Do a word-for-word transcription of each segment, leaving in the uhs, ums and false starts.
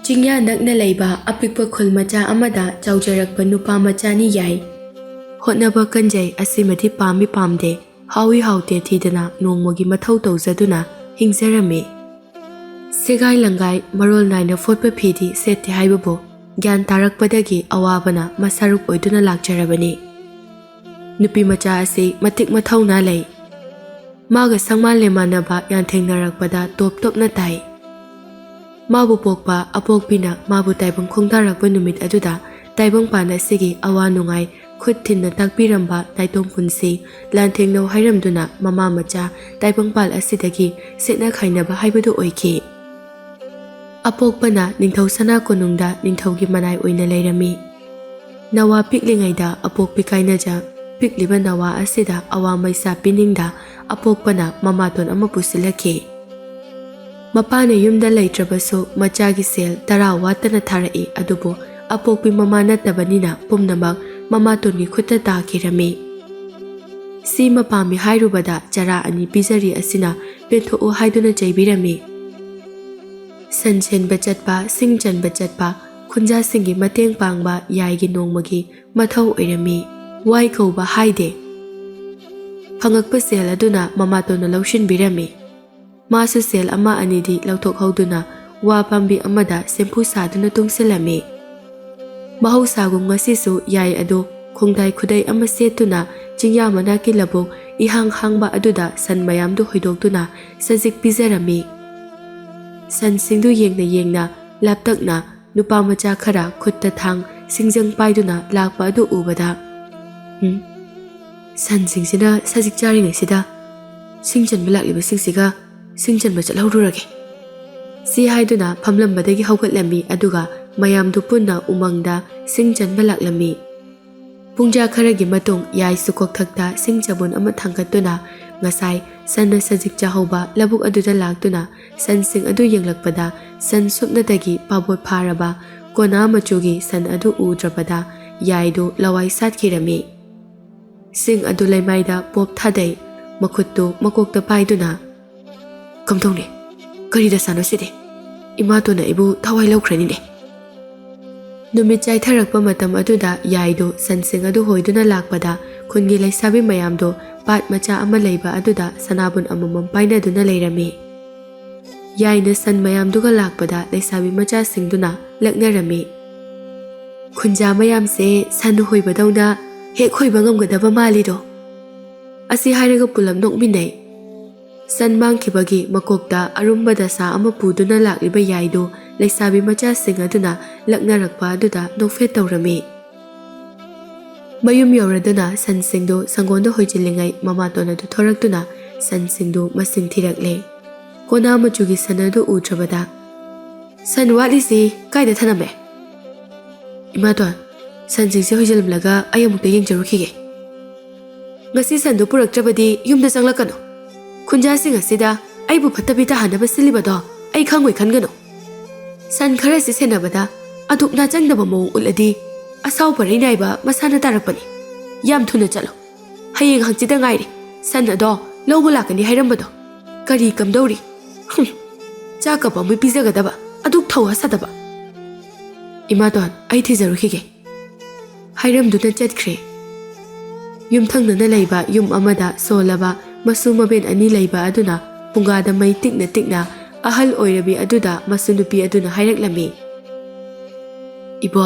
ꯆꯤꯡꯌꯥ ꯅꯛꯅ ꯂꯩꯕ ꯑꯄꯤꯛꯄ ꯈꯨꯜ ꯃꯆꯥ ꯑꯃꯗ ꯆꯥꯎꯖꯔꯛꯄ ꯅꯨꯄꯥ ꯃꯆꯥꯅꯤ ꯌꯥꯏ꯫ ꯍꯣꯠꯅꯕ ꯀꯟꯖꯩ, ꯑꯁꯤꯃꯗꯤ ꯄꯥꯝꯃꯤ ꯄꯥꯝꯗꯦ, ꯍꯥꯎꯏ ꯍꯥꯎꯇꯦ ꯊꯤꯗꯅ ꯅꯣꯡꯃꯒꯤ ꯃꯊꯧ ꯇꯧꯖꯗꯨꯅ ꯍꯤꯡꯖꯔꯝꯃꯤ꯫ ꯁꯦꯒꯥꯏ ꯂꯪꯒꯥꯏ ꯃꯔꯣꯜ ꯅꯥꯏꯅ ꯐꯣꯠꯄ ꯐꯤꯗꯤ ꯁꯦꯠꯇꯦ ꯍꯥꯏꯕꯕꯨ ꯒ꯭ꯌꯥꯟ ꯇꯥꯔꯛꯄꯗꯒꯤ ꯑꯋꯥꯕꯅ ꯃꯁꯥꯔꯨꯛ ꯑꯣꯏꯗꯨꯅ ꯂꯥꯛꯆꯔꯕꯅꯤ꯫ ꯅꯨꯄꯤ ꯃꯆꯥ ꯑꯁꯤ ꯃꯇꯤꯛ ꯃꯊꯧꯅꯥ ꯂꯩ꯫ ꯃꯥꯒ ꯁꯪꯃꯥꯟ ꯂꯦꯃꯥꯟꯅꯕ ꯌꯥꯟꯊꯦꯡꯅꯔꯛꯄꯗ ꯇꯣꯞ ꯇꯣꯞꯅ ꯇꯥꯏ꯫ ꯃꯥꯕꯨ ꯄꯣꯛꯄ ꯑꯄꯣꯛꯄꯤꯅ ꯃꯥꯕꯨ ꯇꯥꯏꯕꯪ ꯈꯣꯡꯗꯥꯔꯛꯄ ꯅꯨꯃꯤꯠ ꯑꯗꯨꯗ ꯇꯥꯏꯕꯪꯄꯥꯟ ꯑꯁꯤꯒꯤ ꯑꯋꯥ ꯅꯨꯡꯉꯥꯏ ꯈꯨꯠ ꯊꯤꯟꯅ ꯇꯥꯛꯄꯤꯔꯝꯕ ꯅꯥꯏꯇꯣꯝ ꯄꯨꯟꯁꯤ ꯂꯥꯟꯊꯦꯡꯅꯧ ꯍꯥꯏꯔꯝꯗꯨꯅ ꯃꯃꯥ ꯃꯆꯥ ꯇꯥꯏꯕꯪꯄꯥꯜ ꯑꯁꯤꯗꯒꯤ ꯁꯦꯠꯅ ꯈꯥꯏꯅꯕ ꯍꯥꯏꯕꯗꯨ ꯑꯣꯏꯈꯤ꯫ ꯑꯄꯣꯛꯄꯅ ꯅꯤꯡꯊꯧ ꯁꯅꯥ ꯀꯣꯅꯨꯡꯗ ꯅꯤꯡꯊꯧꯒꯤ ꯃꯅꯥꯏ ꯑꯣꯏꯅ ꯂꯩꯔꯝꯃꯤ꯫ ꯅꯋꯥ ꯄꯤꯛꯂꯤꯉꯩꯗ ꯑꯄꯣꯛꯄꯤ ꯀꯥꯏꯅꯖ ꯄꯤꯛꯂꯤꯕ ꯅꯋꯥ ꯑꯁꯤꯗ ꯑꯋꯥ ꯃꯩꯁꯥ ꯄꯤꯅꯤꯡꯗ ꯑꯄꯣꯛꯄꯅ ꯃꯃꯥꯇꯣꯟ ꯑꯃ ꯄꯨꯁꯤꯜꯂꯛꯈꯤ꯫ ꯃꯄꯥꯅ ꯌꯨꯝꯗ ꯂꯩꯇ꯭ꯔꯕꯁꯨ ꯃꯆꯥꯒꯤ ꯁꯦꯜ ꯇꯔꯥ ꯋꯥꯠꯇꯅ ꯊꯥꯔꯛꯏ, ꯑꯗꯨꯕꯨ ꯑꯄꯣꯛꯄꯤ ꯃꯃꯥ ꯅꯠꯇꯕꯅꯤꯅ ꯄꯨꯝꯅꯃꯛ ꯃꯃꯥꯇꯣꯟꯒꯤ ꯈꯨꯠꯇ ꯇꯥꯈꯤꯔꯝꯃꯤ꯫ ꯁꯤꯃ ꯄꯥꯝꯃꯤ ꯍꯥꯏꯔꯨꯕꯗ ꯆꯔꯥ ꯑꯅꯤ ꯄꯤꯖꯔꯤ ꯑꯁꯤꯅ ꯄꯦꯟꯊꯣꯛꯎ ꯍꯥꯏꯗꯨꯅ ꯆꯩꯕꯤꯔꯝꯃꯤ꯫ ꯁꯟ ꯁꯦꯟꯕ ꯆꯠꯄ, ꯁꯤꯡ ꯆꯟꯕ ꯆꯠꯄ, ꯈꯨꯟꯖꯥꯁꯤꯡꯒꯤ ꯃꯇꯦꯡ ꯄꯥꯡꯕ ꯌꯥꯏꯒꯤ ꯅꯣꯡꯃꯒꯤ ꯃꯊꯧ ꯑꯣꯏꯔꯝꯃꯤ꯫ ꯋꯥꯏ ꯀꯧꯕ ꯍꯥꯏꯗꯦ꯫ ꯐꯪꯉꯛꯄ ꯁꯦꯜ ꯑꯗꯨꯅ ꯃꯃꯥꯇꯣꯟꯅ ꯂꯧꯁꯤꯟꯕꯤꯔꯝꯃꯤ꯫ ꯃꯥꯁꯨ ꯁꯦꯜ ꯑꯃ ꯑꯅꯤꯗꯤ ꯂꯧꯊꯣꯛꯍꯧꯗꯨꯅ ꯋꯥ ꯄꯥꯝꯕꯤ ꯑꯃꯗ ꯁꯦꯝꯐꯨ ꯁꯥꯗꯨꯅ ꯇꯨꯡꯁꯤꯜꯂꯝꯃꯤ꯫ ꯃꯍꯧꯁꯥꯒꯨꯝ ꯉꯁꯤꯁꯨ ꯌꯥꯏ ꯑꯗꯨ ꯈꯣꯡꯗꯥꯏ ꯈꯨꯗꯩ ꯑꯃ ꯁꯦꯠꯇꯨꯅ ꯆꯤꯡꯌꯥ ꯃꯅꯥꯛꯀꯤ ꯂꯧꯕꯨꯛ ꯏꯍꯥꯡ ꯍꯥꯡꯕ ꯑꯗꯨꯗ ꯁꯟ ꯃꯌꯥꯝꯗꯨ ꯍꯣꯏꯗꯣꯛꯇꯨꯅ ꯁꯖꯤꯛ ꯄꯤꯖꯔꯝꯃꯤ꯫ ꯁꯟꯁꯤꯡꯗꯨ ꯌꯦꯡꯅ ꯌꯦꯡꯅ ꯂꯥꯞꯇꯛꯅ ꯅꯨꯄꯥ ꯃꯆꯥ ꯈꯔ ꯈꯨꯠꯇ ꯊꯥꯡ ꯁꯤꯡꯖꯪ ꯄꯥꯏꯗꯨꯅ ꯂꯥꯛꯄ ꯑꯗꯨ ꯎꯕꯗ, "ꯎꯝ, ꯁꯟꯁꯤꯡꯁꯤꯅ ꯁꯖꯤꯛ ꯆꯥꯔꯤꯉꯩꯁꯤꯗ ꯁꯤꯡ ꯆꯟꯕ ꯂꯥꯛꯂꯤꯕꯁꯤꯡꯁꯤꯒ ꯁꯤꯡ ꯆꯟꯕ ꯆꯠꯍꯧꯔꯨꯔꯒꯦ" ꯁꯤ ꯍꯥꯏꯗꯨꯅ ꯐꯝꯂꯝꯕꯗꯒꯤ ꯍꯧꯒꯠꯂꯝꯃꯤ, ꯑꯗꯨꯒ ꯃꯌꯥꯝꯗꯨ ꯄꯨꯟꯅ ꯎꯃꯪꯗ ꯁꯤꯡ ꯆꯟꯕ ꯂꯥꯛꯂꯝꯃꯤ꯫ ꯄꯨꯡꯖꯥ ꯈꯔꯒꯤ ꯃꯇꯨꯡ ꯌꯥꯏꯁꯨ ꯀꯣꯛꯊꯛꯇ ꯁꯤꯡ ꯆꯕꯨꯟ ꯑꯃ ꯊꯥꯡꯒꯠꯇꯨꯅ ꯉꯁꯥꯏ ꯁꯟꯅ ꯁꯖꯤꯛ ꯆꯥꯍꯧꯕ ꯂꯧꯕꯨꯛ ꯑꯗꯨꯗ ꯂꯥꯛꯇꯨꯅ ꯁꯟꯁꯤꯡ ꯑꯗꯨ ꯌꯦꯡꯂꯛꯄꯗ ꯁꯟ ꯁꯨꯞꯅꯇꯒꯤ ꯄꯥꯕꯣꯠ ꯐꯥꯔꯕ ꯀꯣꯅꯥ ꯃꯆꯨꯒꯤ ꯁꯟ ꯑꯗꯨ ꯎꯗ꯭ꯔꯕꯗ ꯌꯥꯏꯗꯨ ꯂꯋꯥꯏ ꯁꯥꯠꯈꯤꯔꯝꯃꯤ꯫ ꯁꯤꯡ ꯑꯗꯨ ꯂꯩꯃꯥꯏꯗ ꯄꯣꯞ ꯊꯥꯗꯩ, ꯃꯈꯨꯠꯇꯨ ꯃꯀꯣꯛꯇ ꯄꯥꯏꯗꯨꯅ, "ꯀꯝꯗꯧꯅꯤ? ꯀꯔꯤ ꯗꯁꯥꯅꯣ ꯁꯤꯗꯤ?" ꯏꯃꯥꯇꯣꯟꯅ ꯑꯩꯕꯨ ꯊꯋꯥꯏ ꯂꯧꯈ꯭ꯔꯅꯤꯅꯦ꯫ ꯅꯨꯃꯤꯠ ꯆꯥꯏꯊꯔꯛꯄ ꯃꯇꯝ ꯑꯗꯨꯗ ꯌꯥꯏꯗꯨ ꯁꯟꯁꯤꯡ ꯑꯗꯨ ꯍꯣꯏꯗꯨꯅ ꯂꯥꯛꯄꯗ ꯈꯨꯟꯒꯤ ꯂꯩꯁꯥꯕꯤ ꯃꯌꯥꯝꯗꯨ ꯄꯥꯠ ꯃꯆꯥ ꯑꯃ ꯂꯩꯕ ꯑꯗꯨꯗ ꯁꯅꯥꯕꯨꯟ ꯑꯃꯃꯝ ꯄꯥꯏꯅꯗꯨꯅ ꯂꯩꯔꯝꯃꯤ꯫ ꯌꯥꯏꯅ ꯁꯟ ꯃꯌꯥꯝꯗꯨꯒ ꯂꯥꯛꯄꯗ ꯂꯩꯁꯥꯕꯤ ꯃꯆꯥꯁꯤꯡꯗꯨꯅ ꯂꯛꯅꯔꯝꯃꯤ꯫ "ꯈꯨꯟꯖꯥ ꯃꯌꯥꯝꯁꯦ ꯁꯟ ꯍꯣꯏꯕꯗꯧꯅ ꯍꯦꯛ ꯍꯣꯏꯕ ꯉꯝꯒꯗꯕ ꯃꯥꯜꯂꯤꯗꯣ?" ꯑꯁꯤ ꯍꯥꯏꯔꯒ ꯄꯨꯂꯞ ꯅꯣꯛꯃꯤꯟꯅꯩ꯫ ꯁꯟ ꯃꯥꯡꯈꯤꯕꯒꯤ ꯃꯀꯣꯛꯇ ꯑꯔꯨꯝꯕ ꯗꯁꯥ ꯑꯃ ꯄꯨꯗꯨꯅ ꯂꯥꯛꯂꯤꯕ ꯌꯥꯏꯗꯨ ꯂꯩꯁꯥꯕꯤ ꯃꯆꯥꯁꯤꯡ ꯑꯗꯨꯅ ꯂꯛꯅꯔꯛꯄ ꯑꯗꯨꯗ ꯅꯣꯛꯐꯦꯠ ꯇꯧꯔꯝꯃꯤ꯫ ꯃꯌꯨꯝ ꯌꯧꯔꯗꯨꯅ ꯁꯟꯁꯤꯡꯗꯨ ꯁꯪꯒꯣꯟꯗ ꯍꯣꯏꯖꯤꯜꯂꯤꯉꯩ ꯃꯃꯥꯇꯣꯟ ꯑꯗꯨ ꯊꯣꯔꯛꯇꯨꯅ ꯁꯟꯁꯤꯡꯗꯨ ꯃꯁꯤꯡ ꯊꯤꯔꯛꯂꯦ꯫ ꯀꯣꯅꯥ ꯃꯆꯨꯒꯤ ꯁꯟ ꯑꯗꯨ ꯎꯗ꯭ꯔꯕꯗ, "ꯁꯟ ꯋꯥꯠꯂꯤꯁꯤ ꯀꯥꯏꯗ ꯊꯅꯝꯃꯦ?" "ꯏꯃꯥꯇꯣꯟ, ꯁꯟꯁꯤꯡꯁꯦ ꯍꯣꯏꯖꯤꯜꯂꯝꯂꯒ ꯑꯩ ꯑꯃꯨꯛꯇ ꯌꯦꯡꯖꯔꯨꯈꯤꯒꯦ꯫ ꯉꯁꯤ ꯁꯟꯗꯨ ꯄꯨꯔꯛꯇ꯭ꯔꯕꯗꯤ ꯌꯨꯝꯗ ꯆꯪꯂꯛꯀꯅꯨ꯫ ꯈꯨꯟꯖꯥꯁꯤꯡ ꯑꯁꯤꯗ ꯑꯩꯕꯨ ꯐꯠꯇꯕꯤ ꯇꯥꯍꯟꯅꯕ ꯁꯤꯜꯂꯤꯕꯗꯣ ꯑꯩ ꯈꯪꯉꯣꯏ ꯈꯟꯒꯅꯨ꯫ ꯁꯟ ꯈꯔꯁꯤ ꯁꯦꯟꯅꯕꯗ ꯑꯗꯨꯛ ꯅꯥ ꯆꯪꯗꯕ ꯃꯑꯣꯡ ꯎꯠꯂꯗꯤ ꯑꯁꯥꯎ ꯄꯔꯩ ꯅꯥꯏꯕ ꯃꯁꯥꯅ ꯇꯥꯔꯛꯄꯅꯤ꯫ ꯌꯥꯝ ꯊꯨꯅ ꯆꯠꯂꯣ꯫ ꯍꯌꯦꯡ ꯍꯪꯆꯤꯠꯇ ꯉꯥꯏꯔꯦ꯫ ꯁꯟ ꯑꯗꯣ ꯂꯧꯕ ꯂꯥꯛꯀꯅꯤ ꯍꯥꯏꯔꯝꯕꯗꯣ ꯀꯔꯤ ꯀꯝꯗꯧꯔꯤ? ꯍꯨꯝ, ꯆꯥꯛꯀ ꯄꯥꯝꯕꯩ ꯄꯤꯖꯒꯗꯕ ꯑꯗꯨꯛ ꯊꯧꯋꯥ ꯁꯥꯗꯕ꯫ ꯏꯃꯥꯇꯣꯟ, ꯑꯩ ꯊꯤꯖꯔꯨꯈꯤꯒꯦ꯫" ꯍꯥꯏꯔꯝꯗꯨꯅ ꯆꯠꯈ꯭ꯔꯦ꯫ ꯌꯨꯝꯊꯪꯅꯅ ꯂꯩꯕ ꯌꯨꯝ ꯑꯃꯗ ꯁꯣꯜꯂꯕ ꯃꯁꯨ ꯃꯕꯦꯟ ꯑꯅꯤ ꯂꯩꯕ ꯑꯗꯨꯅ ꯐꯨꯡꯒꯥꯗ ꯃꯩ ꯇꯤꯛꯅ ꯇꯤꯛꯅ ꯑꯍꯜ ꯑꯣꯏꯔꯕꯤ ꯑꯗꯨꯗ ꯃꯁꯨ ꯅꯨꯄꯤ ꯑꯗꯨꯅ ꯍꯥꯏꯔꯛꯂꯝꯃꯤ, "ꯏꯕꯣ,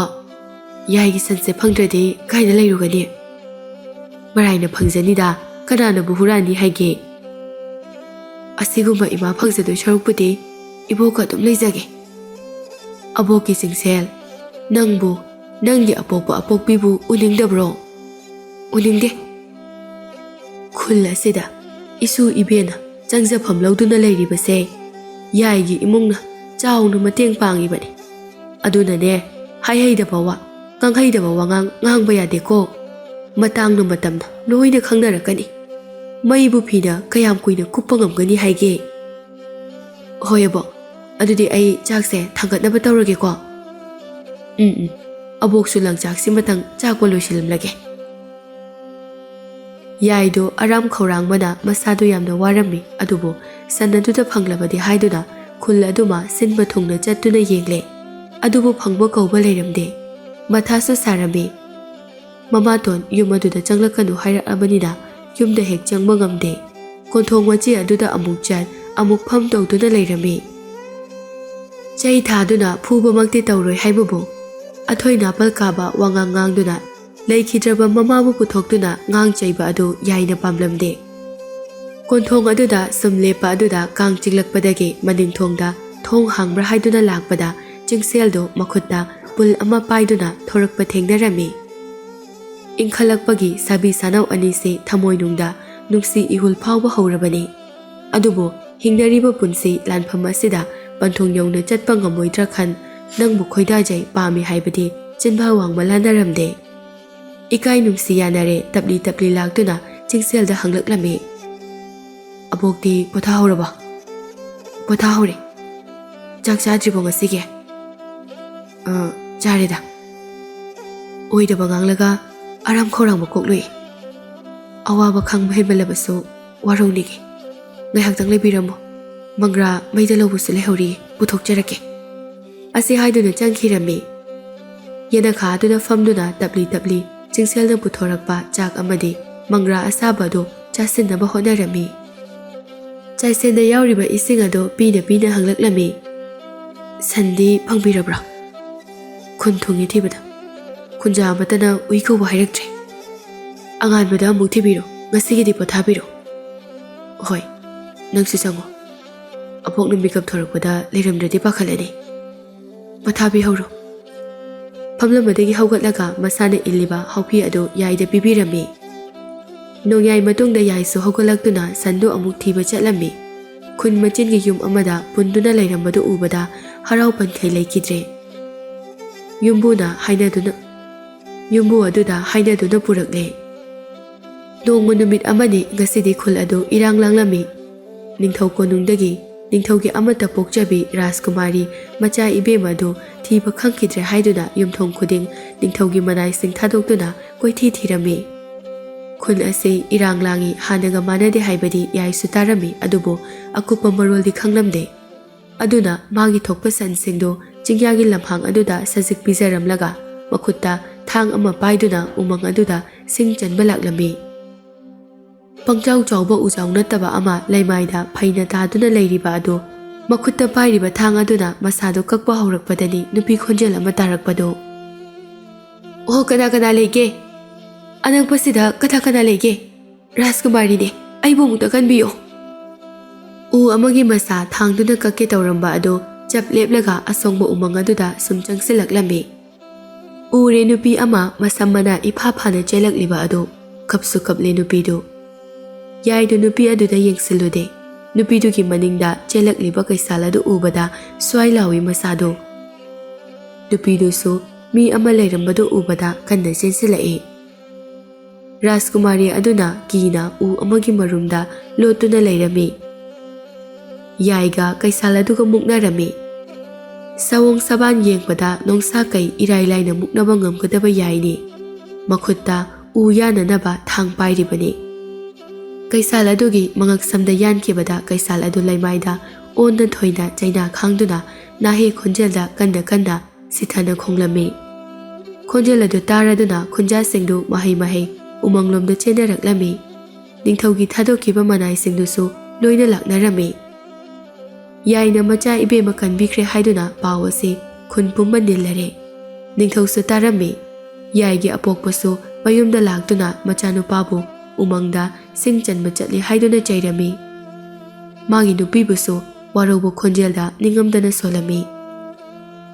ꯌꯥꯏꯒꯤ ꯁꯟꯁꯦ ꯐꯪꯗ꯭ꯔꯗꯤ ꯀꯥꯏꯗ ꯂꯩꯔꯨꯒꯅꯤ? ꯃꯔꯥꯏꯅ ꯐꯪꯖꯅꯤꯗ, ꯀꯅꯥꯅꯕꯨ ꯍꯨꯔꯥꯟꯅꯤ ꯍꯥꯏꯒꯦ? ꯑꯁꯤꯒꯨꯝꯕ ꯏꯃꯥ ꯐꯪꯖꯗꯣꯏ ꯁꯔꯨꯛꯄꯨꯗꯤ ꯏꯕꯣꯛꯀ ꯑꯗꯨꯝ ꯂꯩꯖꯒꯦ꯫" "ꯑꯕꯣꯛꯀꯤ ꯆꯤꯡꯁꯦꯜ, ꯅꯪꯕꯨ ꯅꯪꯒꯤ ꯑꯄꯣꯛꯄ ꯑꯄꯣꯛꯄꯤꯕꯨ ꯎꯅꯤꯡꯗꯕ꯭ꯔꯣ?" "ꯎꯅꯤꯡꯗꯦ꯫" ꯈꯨꯜ ꯑꯁꯤꯗ ꯏꯁꯨ ꯏꯕꯦꯟꯅ ꯆꯪꯖꯐꯝ ꯂꯧꯗꯨꯅ ꯂꯩꯔꯤꯕꯁꯦ ꯌꯥꯏꯒꯤ ꯏꯃꯨꯡꯅ ꯆꯥꯎꯅ ꯃꯇꯦꯡ ꯄꯥꯡꯉꯤꯕꯅꯤ꯫ ꯑꯗꯨꯅꯅꯦ, ꯍꯥꯏꯍꯩꯗꯕ ꯋꯥ, ꯉꯥꯡꯍꯩꯗꯕ ꯋꯥꯉꯥꯡ ꯉꯥꯡꯕ ꯌꯥꯗꯦꯀꯣ꯫ ꯃꯇꯥꯡꯅ ꯃꯇꯝꯅ ꯂꯣꯏꯅ ꯈꯪꯅꯔꯛꯀꯅꯤ꯫ ꯃꯩꯕꯨ ꯐꯤꯅ ꯀꯌꯥꯝ ꯀꯨꯏꯅ ꯀꯨꯞꯄ ꯉꯝꯒꯅꯤ ꯍꯥꯏꯒꯦ? ꯍꯣꯏ ꯑꯕꯣꯛ, ꯑꯗꯨꯗꯤ ꯑꯩ ꯆꯥꯛꯁꯦ ꯊꯥꯡꯒꯠꯅꯕ ꯇꯧꯔꯒꯦꯀꯣ꯫ ꯎꯝ, ꯎꯝ, ꯑꯕꯣꯛꯁꯨ ꯂꯪꯆꯥꯛꯁꯤ ꯃꯇꯪ ꯆꯥꯛꯄ ꯂꯣꯏꯁꯤꯜꯂꯝꯂꯒꯦ꯫ ꯌꯥꯏꯗꯣ ꯑꯔꯥꯝ ꯈꯧꯔꯥꯡꯕꯅ ꯃꯁꯥꯗꯣ ꯌꯥꯝꯅ ꯋꯥꯔꯝꯃꯤ, ꯑꯗꯨꯕꯨ ꯁꯟ ꯑꯗꯨꯗ ꯐꯪꯂꯕꯗꯤ ꯍꯥꯏꯗꯨꯅ ꯈꯨꯜ ꯑꯗꯨꯃ ꯁꯤꯟꯕ ꯊꯨꯡꯅ ꯆꯠꯇꯨꯅ ꯌꯦꯡꯂꯦ꯫ ꯑꯗꯨꯕꯨ ꯐꯪꯕ ꯀꯧꯕ ꯂꯩꯔꯝꯗꯦ꯫ ꯃꯊꯥꯁꯨ ꯁꯥꯔꯝꯃꯤ꯫ ꯃꯃꯥꯇꯣꯟ ꯌꯨꯝ ꯑꯗꯨꯗ ꯆꯪꯂꯛꯀꯅꯨ ꯍꯥꯏꯔꯛꯂꯕꯅꯤꯅ ꯌꯨꯝꯗ ꯍꯦꯛ ꯆꯪꯕ ꯉꯝꯗꯦ꯫ ꯀꯣꯟꯊꯣꯡ ꯃꯆꯦ ꯑꯗꯨꯗ ꯑꯃꯨꯛ ꯆꯠ, ꯑꯃꯨꯛ ꯐꯝ ꯇꯧꯗꯨꯅ ꯂꯩꯔꯝꯃꯤ꯫ ꯆꯩ ꯊꯥꯗꯨꯅ ꯐꯨꯕꯃꯛꯇꯤ ꯇꯧꯔꯣꯏ ꯍꯥꯏꯕꯕꯨ ꯑꯊꯣꯏ ꯅꯥꯄꯜ ꯀꯥꯕ ꯋꯥꯉꯥꯡ ꯉꯥꯡꯗꯨꯅ ꯂꯩꯈꯤꯗ꯭ꯔꯕ ꯃꯃꯥꯕꯨ ꯄꯨꯊꯣꯛꯇꯨꯅ ꯉꯥꯡ ꯆꯩꯕ ꯑꯗꯨ ꯌꯥꯏꯅ ꯄꯥꯝꯂꯝꯗꯦ꯫ ꯀꯣꯟꯊꯣꯡ ꯑꯗꯨꯗ ꯁꯨꯝ ꯂꯦꯞꯄ ꯑꯗꯨꯗ ꯀꯥꯡ ꯆꯤꯛꯂꯛꯄꯗꯒꯤ ꯃꯅꯤꯡꯊꯣꯡꯗ ꯊꯣꯡ ꯍꯥꯡꯕ꯭ꯔꯥ ꯍꯥꯏꯗꯨꯅ ꯂꯥꯛꯄꯗ ꯆꯤꯡꯁꯦꯜꯗꯨ ꯃꯈꯨꯠꯇ ꯄꯨꯜ ꯑꯃ ꯄꯥꯏꯗꯨꯅ ꯊꯣꯔꯛꯄ ꯊꯦꯡꯅꯔꯝꯃꯤ꯫ ꯏꯪꯈꯠꯂꯛꯄꯒꯤ ꯁꯥꯕꯤ ꯁꯥꯅꯧ ꯑꯅꯤꯁꯤ ꯊꯃꯣꯏꯅꯨꯡꯗ ꯅꯨꯡꯁꯤ ꯏꯍꯨꯜ ꯐꯥꯎꯕ ꯍꯧꯔꯕꯅꯤ꯫ ꯑꯗꯨꯕꯨ ꯍꯤꯡꯅꯔꯤꯕ ꯄꯨꯟꯁꯤ ꯂꯥꯟꯐꯝ ꯑꯁꯤꯗ ꯄꯟꯊꯨꯡ ꯌꯧꯅ ꯆꯠꯄ ꯉꯝꯃꯣꯏꯗ꯭ꯔꯥ ꯈꯟ ꯅꯪꯕꯨ ꯈꯣꯏꯗꯥꯖꯩ ꯄꯥꯝꯃꯤ ꯍꯥꯏꯕꯗꯤ ꯆꯤꯟꯕꯥ ꯋꯥꯡꯃ ꯂꯥꯟꯅꯔꯝꯗꯦ꯫ ꯏꯀꯥꯏ ꯅꯨꯡꯁꯤ ꯌꯥꯅꯔꯦ ꯇꯞꯂꯤ ꯇꯞꯂꯤ ꯂꯥꯛꯇꯨꯅ ꯆꯤꯡꯁꯦꯜꯗ ꯍꯪꯂꯛꯂꯝꯃꯤ꯫ "ꯑꯕꯣꯛꯇꯤ ꯄꯣꯊꯥꯍꯧꯔꯕꯣ?" "ꯄꯣꯊꯥꯍꯧꯔꯦ꯫ ꯆꯥꯛ ꯆꯥꯗ꯭ꯔꯤꯕꯣ ꯉꯁꯤꯒꯤ?" "ꯑ, ꯆꯥꯔꯦꯗ꯫ ꯑꯣꯏꯗꯕ ꯉꯥꯡꯂꯒ ꯑꯔꯥꯝ ꯈꯧꯔꯥꯡꯕ ꯀꯣꯛꯂꯨꯏ꯫ ꯑꯋꯥꯕ ꯈꯪꯕ ꯍꯦꯟꯃꯜꯂꯕꯁꯨ ꯋꯥꯔꯧꯅꯤꯡꯏ꯫ ꯉꯥꯏꯍꯥꯛꯇꯪ ꯂꯩꯕꯤꯔꯝꯃꯣ꯫ ꯃꯪꯒ꯭ꯔꯥ ꯃꯩꯗ ꯂꯧꯕꯁꯨ ꯂꯩꯍꯧꯔꯤ, ꯄꯨꯊꯣꯛꯆꯔꯛꯀꯦ꯫" ꯑꯁꯤ ꯍꯥꯏꯗꯨꯅ ꯆꯪꯈꯤꯔꯝꯃꯤ꯫ ꯌꯦꯅꯈꯥ ꯑꯗꯨꯗ ꯐꯝꯗꯨꯅ ꯇꯞꯂꯤ ꯇꯞꯂꯤ ꯆꯤꯡꯁꯦꯜꯅ ꯄꯨꯊꯣꯔꯛꯄ ꯆꯥꯛ ꯑꯃꯗꯤ ꯃꯪꯒ꯭ꯔꯥ ꯑꯁꯥꯕ ꯑꯗꯨ ꯆꯥꯁꯤꯟꯅꯕ ꯍꯣꯠꯅꯔꯝꯃꯤ꯫ ꯆꯥꯏꯁꯦꯟꯗ ꯌꯥꯎꯔꯤꯕ ꯏꯁꯤꯡ ꯑꯗꯨ ꯄꯤꯅ ꯄꯤꯅ ꯍꯪꯂꯛꯂꯝꯃꯤ꯫ "ꯁꯟꯗꯤ ꯐꯪꯕꯤꯔꯕ꯭ꯔꯥ?" "ꯈꯨꯟ ꯊꯨꯡꯉꯦ ꯊꯤꯕꯗ꯫ ꯈꯨꯟꯖꯥ ꯑꯃꯠꯇꯅ ꯎꯏ ꯀꯧꯕ ꯍꯥꯏꯔꯛꯇ꯭ꯔꯦ꯫ ꯑꯉꯥꯟꯕꯗ ꯑꯃꯨꯛ ꯊꯤꯕꯤꯔꯣ, ꯉꯁꯤꯒꯤꯗꯤ ꯄꯣꯊꯥꯕꯤꯔꯣ꯫" "ꯍꯣꯏ, ꯅꯪꯁꯨ ꯆꯪꯉꯣ꯫ ꯑꯕꯣꯛꯅ ꯃꯤꯀꯞ ꯊꯣꯔꯛꯄꯗ ꯂꯩꯔꯝꯗ꯭ꯔꯗꯤ ꯄꯥꯈꯠꯂꯅꯤ꯫ ꯄꯣꯊꯥꯕꯤꯍꯧꯔꯣ꯫" ꯐꯝꯂꯝꯕꯗꯒꯤ ꯍꯧꯒꯠꯂꯒ ꯃꯁꯥꯅ ꯏꯜꯂꯤꯕ ꯍꯥꯎꯄꯤ ꯑꯗꯨ ꯌꯥꯏꯗ ꯄꯤꯕꯤꯔꯝꯃꯤ꯫ ꯅꯣꯡꯌꯥꯏ ꯃꯇꯨꯡꯗ ꯌꯥꯏꯁꯨ ꯍꯧꯒꯠꯂꯛꯇꯨꯅ ꯁꯟꯗꯨ ꯑꯃꯨꯛ ꯊꯤꯕ ꯆꯠꯂꯝꯃꯤ꯫ ꯈꯨꯟ ꯃꯆꯤꯟꯒꯤ ꯌꯨꯝ ꯑꯃꯗ ꯄꯨꯟꯗꯨꯅ ꯂꯩꯔꯝꯕꯗꯨ ꯎꯕꯗ ꯍꯔꯥꯎ ꯄꯟꯈꯩ ꯂꯩꯈꯤꯗ꯭ꯔꯦ꯫ ꯌꯨꯝꯕꯨꯅ ꯍꯥꯏꯅꯗꯨꯅ, ꯌꯨꯝꯕꯨ ꯑꯗꯨꯗ ꯍꯥꯏꯅꯗꯨꯅ ꯄꯨꯔꯛꯂꯦ꯫ ꯅꯣꯡꯃ ꯅꯨꯃꯤꯠ ꯑꯃꯅꯤ ꯉꯁꯤꯗꯤ ꯈꯨꯜ ꯑꯗꯨ ꯏꯔꯥꯡ ꯂꯥꯡꯂꯝꯃꯤ꯫ ꯅꯤꯡꯊꯧ ꯀꯣꯅꯨꯡꯗꯒꯤ ꯅꯤꯡꯊꯧꯒꯤ ꯑꯃꯠꯇ ꯄꯣꯛꯆꯕꯤ ꯔꯥꯖꯀꯨꯃꯥꯔꯤ ꯃꯆꯥ ꯏꯕꯦꯝ ꯑꯗꯨ ꯊꯤꯕ ꯈꯪꯈꯤꯗ꯭ꯔꯦ ꯍꯥꯏꯗꯨꯅ ꯌꯨꯝꯊꯣꯡ ꯈꯨꯗꯤꯡ ꯅꯤꯡꯊꯧꯒꯤ ꯃꯅꯥꯏꯁꯤꯡ ꯊꯥꯗꯣꯛꯇꯨꯅ ꯀꯣꯏꯊꯤ ꯊꯤꯔꯝꯃꯤ꯫ ꯈꯨꯜ ꯑꯁꯤ ꯏꯔꯥꯡ ꯂꯥꯡꯉꯤ ꯍꯥꯟꯅꯒ ꯃꯥꯟꯅꯗꯦ ꯍꯥꯏꯕꯗꯤ ꯌꯥꯏꯁꯨ ꯇꯥꯔꯝꯃꯤ, ꯑꯗꯨꯕꯨ ꯑꯀꯨꯞꯄ ꯃꯔꯣꯜꯗꯤ ꯈꯪꯂꯝꯗꯦ꯫ ꯑꯗꯨꯅ ꯃꯥꯒꯤ ꯊꯣꯛꯄ ꯁꯟꯁꯤꯡꯗꯨ ꯆꯤꯡꯌꯥꯒꯤ ꯂꯝꯍꯥꯡ ꯑꯗꯨꯗ ꯁꯖꯤꯛ ꯄꯤꯖꯔꯝꯂꯒ ꯃꯈꯨꯠꯇ ꯊꯥꯡ ꯑꯃ ꯄꯥꯏꯗꯨꯅ ꯎꯃꯪ ꯑꯗꯨꯗ ꯁꯤꯡ ꯆꯟꯕ ꯂꯥꯛꯂꯝꯃꯤ꯫ ꯄꯪꯆꯥꯎ ꯆꯥꯎꯕ ꯎꯖꯥꯎ ꯅꯠꯇꯕ ꯑꯃ ꯂꯩꯃꯥꯏꯗ ꯐꯩꯅ ꯇꯥꯗꯨꯅ ꯂꯩꯔꯤꯕ ꯑꯗꯨ ꯃꯈꯨꯠꯇ ꯄꯥꯏꯔꯤꯕ ꯊꯥꯡ ꯑꯗꯨꯅ ꯃꯁꯥꯗꯨ ꯀꯛꯄ ꯍꯧꯔꯛꯄꯗꯅꯤ ꯅꯨꯄꯤ ꯈꯣꯟꯖꯦꯜ ꯑꯃ ꯇꯥꯔꯛꯄꯗꯨ꯫ "ꯑꯣ, ꯀꯅꯥ ꯀꯅꯥ ꯂꯩꯒꯦ? ꯑꯅꯛꯄꯁꯤꯗ ꯀꯅꯥ ꯀꯅꯥ ꯂꯩꯒꯦ? ꯔꯥꯖꯀꯨꯃꯥꯔꯤꯅꯦ, ꯑꯩꯕꯨ ꯑꯃꯨꯛꯇ ꯀꯟꯕꯤꯌꯣ!" ꯎ ꯑꯃꯒꯤ ꯃꯁꯥ ꯊꯥꯡꯗꯨꯅ ꯀꯛꯀꯦ ꯇꯧꯔꯝꯕ ꯑꯗꯨ ꯆꯞ ꯂꯦꯞꯂꯒ ꯑꯁꯣꯡꯕ ꯎꯃꯪ ꯑꯗꯨꯗ ꯁꯨꯝ ꯆꯪꯁꯤꯜꯂꯛꯂꯝꯃꯤ꯫ ꯎꯔꯦ ꯅꯨꯄꯤ ꯑꯃ ꯃꯁꯝ ꯃꯅꯥ ꯏꯐꯥ ꯐꯥꯅ ꯆꯦꯜꯂꯛꯂꯤꯕ ꯑꯗꯨ꯫ ꯀꯞꯁꯨ ꯀꯞꯂꯦ ꯅꯨꯄꯤꯗꯨ꯫ ꯌꯥꯏꯗꯨ ꯅꯨꯄꯤ ꯑꯗꯨꯗ ꯌꯦꯡꯁꯤꯜꯂꯨꯗꯦ꯫ ꯅꯨꯄꯤꯗꯨꯒꯤ ꯃꯅꯤꯡꯗ ꯆꯦꯜꯂꯛꯂꯤꯕ ꯀꯩꯁꯥꯜ ꯑꯗꯨ ꯎꯕꯗ ꯁ꯭ꯋꯥꯏ ꯂꯥꯎꯏ ꯃꯁꯥꯗꯨ꯫ ꯅꯨꯄꯤꯗꯨꯁꯨ ꯃꯤ ꯑꯃ ꯂꯩꯔꯝꯕꯗꯨ ꯎꯕꯗ ꯀꯟꯅ ꯆꯦꯟꯁꯤꯜꯂꯛꯏ꯫ ꯔꯥꯖꯀꯨꯃꯥꯔꯤ ꯑꯗꯨꯅ ꯀꯤꯅ ꯎ ꯑꯃꯒꯤ ꯃꯔꯨꯝꯗ ꯂꯣꯠꯇꯨꯅ ꯂꯩꯔꯝꯃꯤ꯫ ꯌꯥꯏꯒ ꯀꯩꯁꯥꯜ ꯑꯗꯨꯒ ꯃꯨꯛꯅꯔꯝꯃꯤ꯫ ꯁꯑꯣꯡ ꯁꯥꯕꯥꯟ ꯌꯦꯡꯕꯗ ꯅꯣꯡꯁꯥ ꯀꯩ ꯏꯔꯥꯏ ꯂꯥꯏꯅ ꯃꯨꯛꯅꯕ ꯉꯝꯒꯗꯕ ꯌꯥꯏꯅꯤ꯫ ꯃꯈꯨꯠꯇ ꯎ ꯌꯥꯅꯅꯕ ꯊꯥꯡ ꯄꯥꯏꯔꯤꯕꯅꯤ꯫ ꯀꯩꯁꯥꯜ ꯑꯗꯨꯒꯤ ꯃꯉꯛꯁꯝꯗ ꯌꯥꯟꯈꯤꯕꯗ ꯀꯩꯁꯥꯜ ꯑꯗꯨ ꯂꯩꯃꯥꯏꯗ ꯑꯣꯟꯅ ꯊꯣꯏꯅ ꯆꯩꯅꯥ ꯈꯥꯡꯗꯨꯅ ꯅꯥꯍꯦ ꯈꯣꯟꯖꯦꯜꯗ ꯀꯟꯅ ꯀꯟꯅ ꯁꯤꯊꯅ ꯈꯣꯡꯂꯝꯃꯤ꯫ ꯈꯣꯟꯖꯦꯜ ꯑꯗꯨ ꯇꯥꯔꯗꯨꯅ ꯈꯨꯟꯖꯥꯁꯤꯡꯗꯨ ꯃꯍꯩ ꯃꯍꯩ ꯎꯃꯪꯂꯣꯝꯗ ꯆꯦꯟꯅꯔꯛꯂꯝꯃꯤ꯫ ꯅꯤꯡꯊꯧꯒꯤ ꯊꯥꯗꯣꯛꯈꯤꯕ ꯃꯅꯥꯏꯁꯤꯡꯗꯨꯁꯨ ꯂꯣꯏꯅ ꯂꯥꯛꯅꯔꯝꯃꯤ꯫ ꯌꯥꯏꯅ ꯃꯆꯥ ꯏꯕꯦꯝꯃ ꯀꯟꯕꯤꯈ꯭ꯔꯦ ꯍꯥꯏꯗꯨꯅ ꯄꯥꯎ ꯑꯁꯤ ꯈꯨꯟ ꯄꯨꯝꯕ ꯅꯤꯜꯂꯔꯦ꯫ ꯅꯤꯡꯊꯧꯁꯨ ꯇꯥꯔꯝꯃꯤ꯫ ꯌꯥꯏꯒꯤ ꯑꯄꯣꯛꯄꯁꯨ ꯃꯌꯨꯝꯗ ꯂꯥꯛꯇꯨꯅ ꯃꯆꯥꯅꯨꯄꯥꯕꯨ ꯎꯃꯪꯗ ꯁꯤꯡ ꯆꯟꯕ ꯆꯠꯂꯤ ꯍꯥꯏꯗꯨꯅ ꯆꯩꯔꯝꯃꯤ꯫ ꯃꯥꯒꯤ ꯅꯨꯄꯤꯕꯨꯁꯨ ꯋꯥꯔꯧꯕ ꯈꯣꯟꯖꯦꯜꯗ ꯅꯤꯡꯉꯝꯗꯅ ꯁꯣꯜꯂꯝꯃꯤ꯫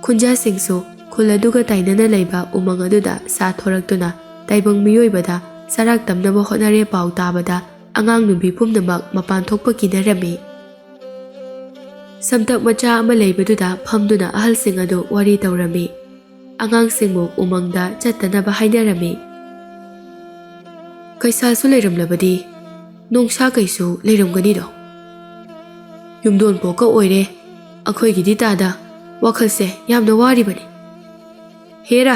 ꯈꯨꯟꯖꯥꯁꯤꯡꯁꯨ ꯈꯨꯜ ꯑꯗꯨꯒ ꯇꯥꯏꯅꯅ ꯂꯩꯕ ꯎꯃꯪ ꯑꯗꯨꯗ ꯁꯥ ꯊꯣꯔꯛꯇꯨꯅ ꯇꯥꯏꯕꯪ ꯃꯤꯑꯣꯏꯕꯗ ꯆꯔꯥꯛ ꯇꯝꯅꯕ ꯍꯣꯠꯅꯔꯦ ꯄꯥꯎ ꯇꯥꯕꯗ ꯑꯉꯥꯡ ꯅꯨꯄꯤ ꯄꯨꯝꯅꯃꯛ ꯃꯄꯥꯟ ꯊꯣꯛꯄ ꯀꯤꯅꯔꯝꯃꯤ꯫ ꯁꯝꯇꯛ ꯃꯆꯥ ꯑꯃ ꯂꯩꯕꯗꯨꯗ ꯐꯝꯗꯨꯅ ꯑꯍꯜꯁꯤꯡ ꯑꯗꯨ ꯋꯥꯔꯤ ꯇꯧꯔꯝꯃꯤ꯫ ꯑꯉꯥꯡꯁꯤꯡꯕꯨ ꯎꯃꯪꯗ ꯆꯠꯇꯅꯕ ꯍꯥꯏꯅꯔꯝꯃꯤ꯫ ꯀꯩꯁꯥꯜꯁꯨ ꯂꯩꯔꯝꯂꯕꯗꯤ ꯅꯣꯡꯁꯥ ꯀꯩꯁꯨ ꯂꯩꯔꯝꯒꯅꯤꯗꯣ꯫ ꯌꯨꯝꯗꯣꯟ ꯄꯣꯛꯀ ꯑꯣꯏꯔꯦ ꯑꯩꯈꯣꯏꯒꯤꯗꯤ ꯇꯥꯗ꯫ ꯋꯥꯈꯜꯁꯦ ꯌꯥꯝꯅ ꯋꯥꯔꯤꯕꯅꯤ꯫ ꯍꯦꯔꯥ,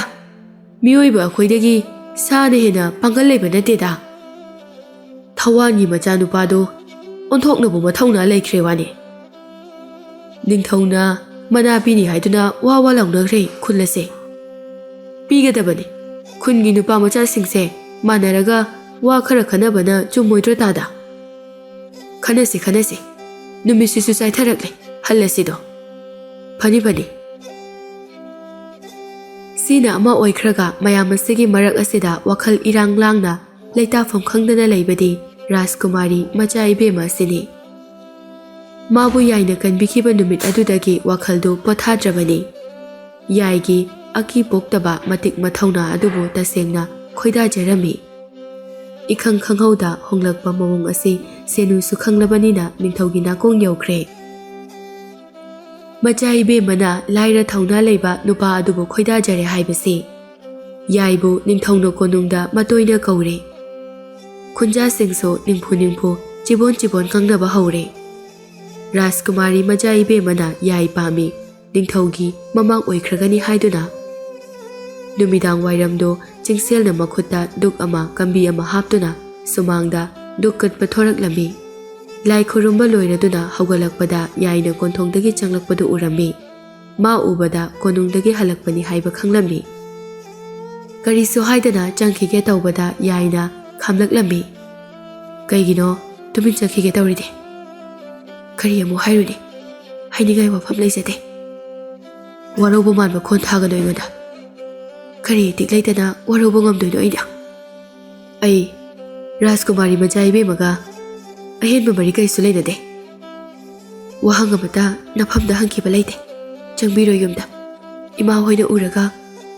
ꯃꯤꯑꯣꯏꯕ ꯑꯩꯈꯣꯏꯗꯒꯤ ꯁꯥꯅ ꯍꯦꯟꯅ ꯄꯥꯡꯒꯜ ꯂꯩꯕ ꯅꯠꯇꯦꯗ꯫ ꯊꯋꯥꯟꯒꯤ ꯃꯆꯥꯅꯨꯄꯥꯗꯣ ꯑꯣꯟꯊꯣꯛꯅꯕꯨ ꯃꯊꯧꯅꯥ ꯂꯩꯈ꯭ꯔꯦ ꯋꯥꯅꯤ꯫ ꯅꯤꯡꯊꯧꯅ ꯃꯅꯥ ꯄꯤꯅꯤ ꯍꯥꯏꯗꯨꯅ ꯋꯥ ꯋꯥ ꯂꯥꯎꯅꯈ꯭ꯔꯦ ꯈꯨꯜ ꯑꯁꯦ꯫ ꯄꯤꯒꯗꯕꯅꯤ꯫ ꯈꯨꯟꯒꯤ ꯅꯨꯄꯥ ꯃꯆꯥꯁꯤꯡꯁꯦ ꯃꯥꯟꯅꯔꯒ ꯋꯥ ꯈꯔ ꯈꯟꯅꯕꯅ ꯆꯨꯝꯃꯣꯏꯗ꯭ꯔꯣ ꯇꯥꯗ? ꯈꯟꯅꯁꯤ, ꯈꯟꯅꯁꯤ꯫ ꯅꯨꯃꯤꯠꯁꯤꯁꯨ ꯆꯥꯏꯊꯔꯛꯂꯦ꯫ ꯍꯜꯂꯁꯤꯗꯣ꯫ ꯐꯅꯤ, ꯐꯅꯤ꯫ ꯁꯤꯅ ꯑꯃ ꯑꯣꯏꯈ꯭ꯔꯒ ꯃꯌꯥꯝ ꯑꯁꯤꯒꯤ ꯃꯔꯛ ꯑꯁꯤꯗ ꯋꯥꯈꯜ ꯏꯔꯥꯡ ꯂꯥꯡꯅ ꯂꯩꯇꯥꯐꯝ ꯈꯪꯗꯅ ꯂꯩꯕꯗꯤ ꯔꯥꯖꯀꯨꯃꯥꯔꯤ ꯃꯆꯥ ꯏꯕꯦꯝꯃ ꯑꯁꯤꯅꯤ꯫ ꯃꯥꯕꯨ ꯌꯥꯏꯅ ꯀꯟꯕꯤꯈꯤꯕ ꯅꯨꯃꯤꯠ ꯑꯗꯨꯗꯒꯤ ꯋꯥꯈꯜꯗꯨ ꯄꯣꯊꯥꯗ꯭ꯔꯕꯅꯤ꯫ ꯌꯥꯏꯒꯤ ꯑꯀꯤ ꯄꯣꯛꯇꯕ ꯃꯇꯤꯛ ꯃꯊꯧꯅꯥ ꯑꯗꯨꯕꯨ ꯇꯁꯦꯡꯅ ꯈꯣꯏꯗꯥꯖꯔꯝꯃꯤ꯫ ꯏꯈꯪ ꯈꯪꯍꯧꯗ ꯍꯣꯡꯂꯛꯄ ꯃꯑꯣꯡ ꯑꯁꯤ ꯁꯦꯅꯨꯁꯨ ꯈꯪꯂꯕꯅꯤꯅ ꯅꯤꯡꯊꯧꯒꯤ ꯅꯥꯀꯣꯡ ꯌꯧꯈ꯭ꯔꯦ꯫ ꯃꯆꯥ ꯏꯕꯦꯝꯃꯅ ꯂꯥꯏꯔ ꯊꯧꯅꯥ ꯂꯩꯕ ꯅꯨꯄꯥ ꯑꯗꯨꯕꯨ ꯈꯣꯏꯗꯥꯖꯔꯦ ꯍꯥꯏꯕꯁꯤ ꯌꯥꯏꯕꯨ ꯅꯤꯡꯊꯧꯅ ꯀꯣꯅꯨꯡꯗ ꯃꯇꯣꯏꯅ ꯀꯧꯔꯦ꯫ ꯈꯨꯟꯖꯥꯁꯤꯡꯁꯨ ꯅꯤꯡꯐꯨ ꯅꯤꯡꯐꯨ, ꯆꯤꯕꯣꯟ ꯆꯤꯕꯣꯟ ꯉꯥꯡꯅꯕ ꯍꯧꯔꯦ꯫ ꯔꯥꯖꯀꯨꯃꯥꯔꯤ ꯃꯆꯥ ꯏꯕꯦꯝꯃꯅ ꯌꯥꯏ ꯄꯥꯝꯃꯤ, ꯅꯤꯡꯊꯧꯒꯤ ꯃꯃꯥꯡ ꯑꯣꯏꯈ꯭ꯔꯒꯅꯤ ꯍꯥꯏꯗꯨꯅ꯫ ꯅꯨꯃꯤꯗꯥꯡ ꯋꯥꯏꯔꯝꯗꯣ ꯆꯤꯡꯁꯦꯜꯅ ꯃꯈꯨꯠꯇ ꯗꯨꯛ ꯑꯃ ꯀꯝꯕꯤ ꯑꯃ ꯍꯥꯞꯇꯨꯅ ꯁꯨꯃꯥꯡꯗ ꯗꯨꯛ ꯀꯠꯄ ꯊꯣꯔꯛꯂꯝꯃꯤ꯫ ꯂꯥꯏ ꯈꯨꯔꯨꯝꯕ ꯂꯣꯏꯔꯗꯨꯅ ꯍꯧꯒꯠꯂꯛꯄꯗ ꯌꯥꯏꯅ ꯀꯣꯟꯊꯣꯡꯗꯒꯤ ꯆꯪꯂꯛꯄꯗꯨ ꯎꯔꯝꯃꯤ꯫ ꯃꯥ ꯎꯕꯗ ꯀꯣꯅꯨꯡꯗꯒꯤ ꯍꯜꯂꯛꯄꯅꯤ ꯍꯥꯏꯕ ꯈꯪꯂꯝꯃꯤ꯫ ꯀꯔꯤꯁꯨ ꯍꯥꯏꯗꯅ ꯆꯪꯈꯤꯒꯦ ꯇꯧꯕꯗ ꯌꯥꯏꯅ ꯈꯥꯝꯂꯛꯂꯝꯃꯤ꯫ "ꯀꯩꯒꯤꯅꯣ ꯇꯨꯃꯤꯟ ꯆꯪꯈꯤꯒꯦ ꯇꯧꯔꯤꯗꯤ? ꯀꯔꯤ ꯑꯃꯨꯛ ꯍꯥꯏꯔꯨꯅꯤ? ꯍꯥꯏꯅꯤꯡꯉꯥꯏ ꯋꯥꯐꯝ ꯂꯩꯖꯗꯦ꯫ ꯋꯥꯔꯧꯕ ꯃꯥꯟꯕ ꯈꯣꯟ ꯊꯥꯒꯅꯨ ꯑꯩꯉꯣꯟꯗ꯫ ꯀꯔꯤ ꯏꯇꯤꯛ ꯂꯩꯇꯅ ꯋꯥꯔꯧꯕ ꯉꯝꯗꯣꯏꯅꯣ ꯑꯩꯅ? ꯑꯩ ꯔꯥꯖꯀꯨꯃꯥꯔꯤ ꯃꯆꯥ ꯏꯕꯦꯝꯃꯒ ꯑꯍꯦꯟꯕ ꯃꯔꯤ ꯀꯔꯤꯁꯨ ꯂꯩꯅꯗꯦ꯫ ꯋꯥꯍꯪ ꯑꯃꯇ ꯅꯐꯝꯗ ꯍꯪꯈꯤꯕ ꯂꯩꯇꯦ꯫ ꯆꯪꯕꯤꯔꯣ ꯌꯨꯝꯗ꯫ ꯏꯃꯥ ꯍꯣꯏꯅ ꯎꯔꯒ